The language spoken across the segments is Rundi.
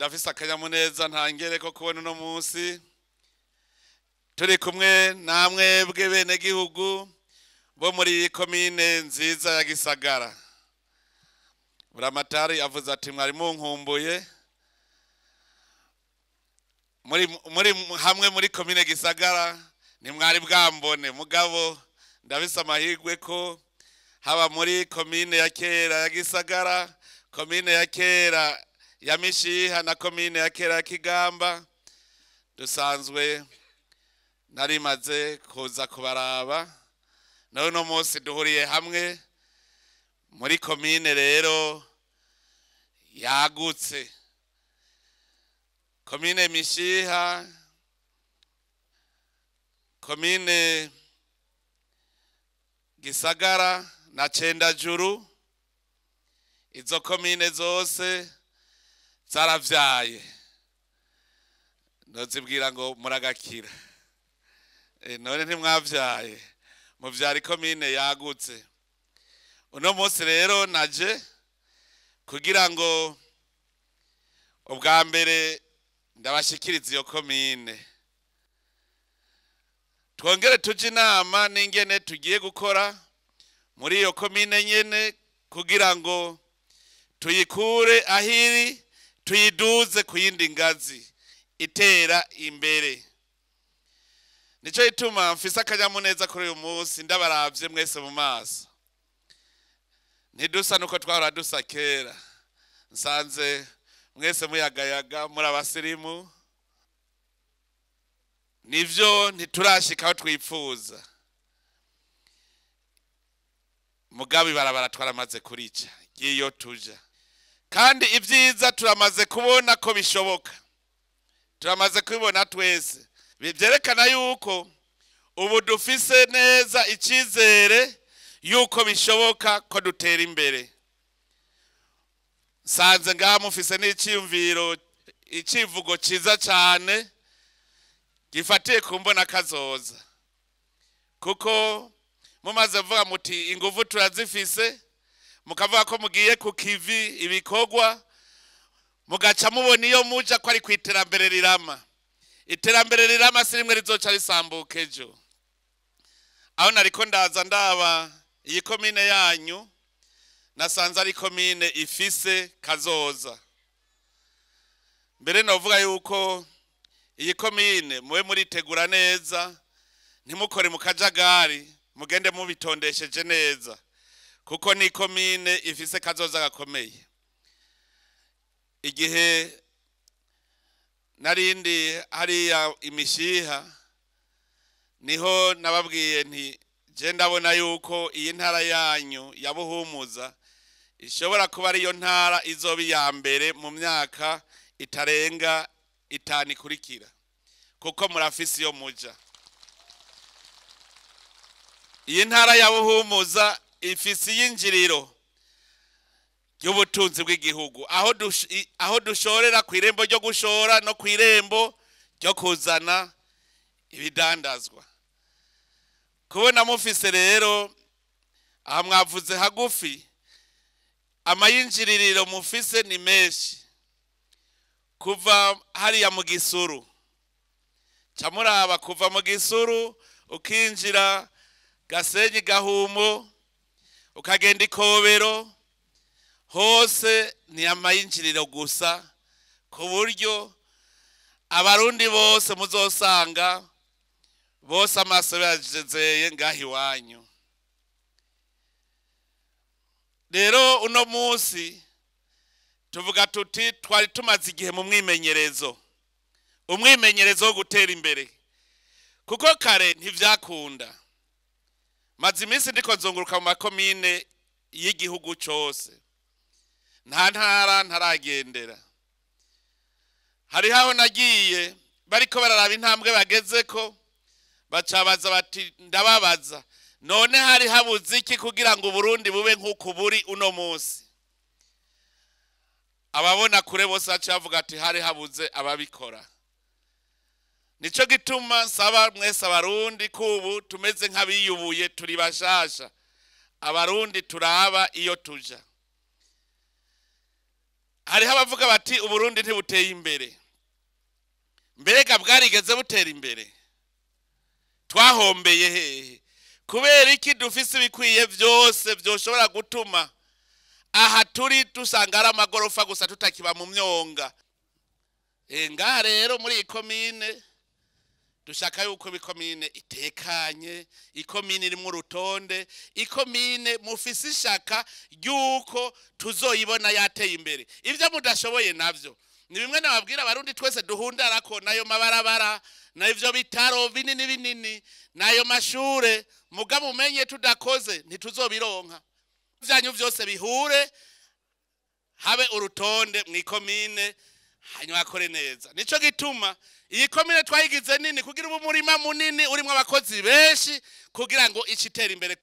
Ndafise akanyamuneza ntangere ko kubona uno munsi turi kumwe namwebwe bene gihugu bo muri komine nziza ya Gisagara. Buramatari avuze ati mwari munkumbuye muri hamwe muri komine Gisagara ntimwari bwambone, mugabo ndabise amahirwe ko haba muri komine ya kera ya Gisagara, komine ya kera ya Mishiha na komine ya kera ya Kigamba dusanzwe narimaze kuza kubaraba. Nawe no munsi duhuriye hamwe muri komine rero yagutse, komine Mishiha, komine Gisagara na Cendajuru. Izo komine zose zaravyaye, ndozibwira ngo muragakira. None ntimwavyaye, muvyara ikomine yagutse. Uno munsi rero naje kugira ngo ubwa mbere ndabashikiriza iyo komine, twongere tuje inama n'ingene tugiye gukora muri iyo komine nyene kugira ngo tuyikure ahiri tuyiduze ku yindi ngazi itera imbere. Nico gituma mfise akanyamuneza kuri uyu munsi, ndabaravye mwese mu maso. Ntidusa nuko twahora dusa kera, nsanze mwese muyagayaga muri abasirimu. Nivyo ntiturashika aho twipfuza, mugabo ibarabara twaramaze kurica ry'iyo tuja, kandi ibyiza turamaze kubona ko bishoboka, turamaze kubibona twese. Byerekana yuko ubu dufise neza icyizere yuko bishoboka ko dutera imbere. Nsanze ngaha mufise n'iciyumviro, icivugo ciza cane gifatiye ku mbona kazoza, kuko mumaze kuvuga muti ingufu turazifise, mukavuga ko mugiye ku kivi ibikorwa, mugaca mubona iyo muja ko ari ku iterambere rirama. Iterambere rirama si rimwe rizoca risambuka ejo. Aho nariko ndaza ndaba iyi komine yanyu, nasanze ari komine ifise kazoza. Mbere novuga yuko iyi komine muwe muritegura neza, ntimukore mu kajagari, mugende mubitondesheje neza, kuko ni komine ifise kazoza gakomeye. Igihe narindi hariya imishiha, niho nababwiye nti je ndabona yuko iyi ntara yanyu ya Buhumuza ishobora kuba ariyo ntara izoba iya mbere mu myaka itarenga 5 ikurikira, kuko murafise iyo muja. Iyi ntara ya Buhumuza ifise iyinjiriro ry'ubutunzi bw'igihugu, aho dushorera ku irembo ryo gushora no ku irembo ryo kuzana ibidandazwa. Kubona mufise rero aha mwavuze hagufi, amayinjiririro mufise ni menshi. Kuva hariya mu Gisuru, camuraba kuva mu Gisuru ukinjira Gasenyi Gahumo, ukagenda Ikobero, hose ni amayinjiriro gusa, ku buryo abarundi bose muzosanga bose amaso yajezeye ngaho iwanyu. Rero uno munsi tuvuga tuti twari tumaze igihe mu mwimenyerezo, umwimenyerezo wo gutera imbere, kuko kare ntivyakunda. Maze iminsi ndiko nzunguruka mu makomine y'igihugu cose, nta ntara ntaragendera. Hariho aho nagiye bariko bararaba intambwe bagezeko, bacabaza bati ndababaza, none hari habuze iki kugira ngo Burundi bube nk'uko buri uno munsi? Ababona kure bose baca bavuga ati hari habuze ababikora. Nico gituma nsaba mwese abarundi kubu tumeze nk'abiyubuye, turi bashasha. Abarundi turaba iyo tuja. Hariho abavuga bati Uburundi ntibuteye imbere. Mbega bwarigeze butera imbere? Twahombeye hehe? Kubera iki dufise ibikwiye byose byoshobora gutuma aha turi dusanga ari amagorofa gusa, tutakiba mu myonga? Ngaha rero muri iyi komine dushaka yuko ikomine itekanye, ikomine irimwo urutonde, ikomine mufise ishaka ry'uko tuzoyibona yateye imbere. Ibyo mudashoboye navyo ni bimwe nababwira Abarundi twese duhundara ko nayo mabarabara, n'ivyo bitaro binini binini, nayo mashure, mugabo umenye tudakoze ntituzobironka. Vyanyu vyose bihure, habe urutonde mw'ikomine, hanyuma akore neza. Nico gituma iyi komine twayigize nini, kugira ubu umurima munini urimwo abakozi benshi, kugira ngo icitera imbere.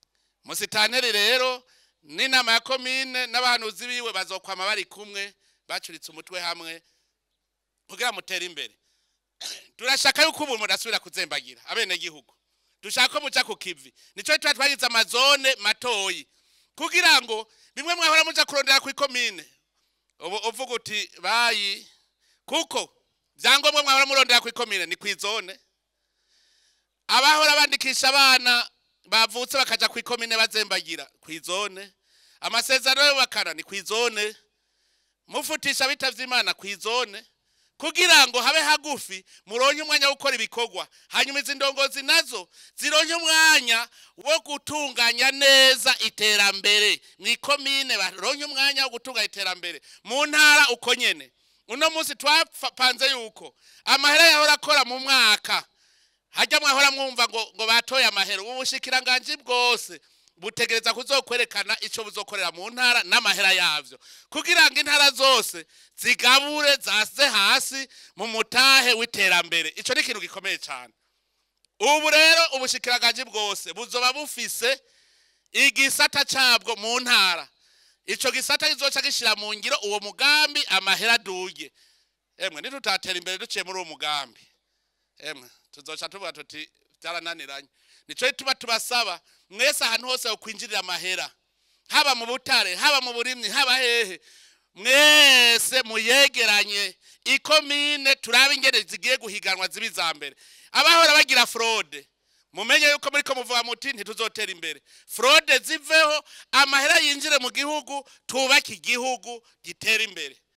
Musitanteri rero n'inama ya komine n'abahanuzi biwe bazokwama bari kumwe, bacuritse umutwe hamwe kugira mutere imbere. Turashaka yuko ubu mudasubira kuzembagira abenegihugu, dushaka ko muja ku kivi. Nico gituma twagize amazone matoyi, kugira ngo bimwe mwahora muja kurondera ku ikomine ubu uvuga uti bayi, kuko vyangombwa mwahora murondera ku ikomine ni kw'izone. Abahora bandikisha abana bavutse bakaja ku ikomine bazembagira, kw'izone. Amasezerano y'ubakana ni kw'izone. Mufutisha bitavye Imana, kw'izone, kugira ngo habe hagufi, muronke umwanya wo gukora ibikorwa, hanyuma izi ndongozi nazo zironke umwanya wo gutunganya neza iterambere mw'ikomine, baronke umwanya wo gutunganya iterambere mu ntara. Uko nyene uno munsi twapanze yuko amahera yahora akora mu mwaka hajya mwahora mwumva ngo batoye amahera, ubu bushikiranganji bwose butegereza kuzokwerekana ico buzokorera mu ntara n'amahera yavyo, kugira ngo intara zose zigabure zase hasi mu mutahe w'iterambere. Ico ni ikintu gikomeye cyane. Ubu rero ubushikiranganji bwose buzoba bufise igisata cabwo mu ntara. Ico gisata kizoca gishira mu ngiro uwo mugambi, amahera aduge. Emwe, nitutatera imbere duciye muri uwo mugambi, emwe, tuzoca tuvuga tuti byarananiranye. Nico tuba tubasaba mwese, ahantu hose ukwinjirira amahera, haba mu butare, haba mu burimyi, haba hehe, mwese muyegeranye, ikomine turabe ingene zigiye guhiganwa zibi za mbere. Abahora bagira fraude, mumenye yuko muriko muvuga muti ntituzotera imbere. Fraude ziveho, amahera yinjire mu gihugu, tubake igihugu gitera imbere.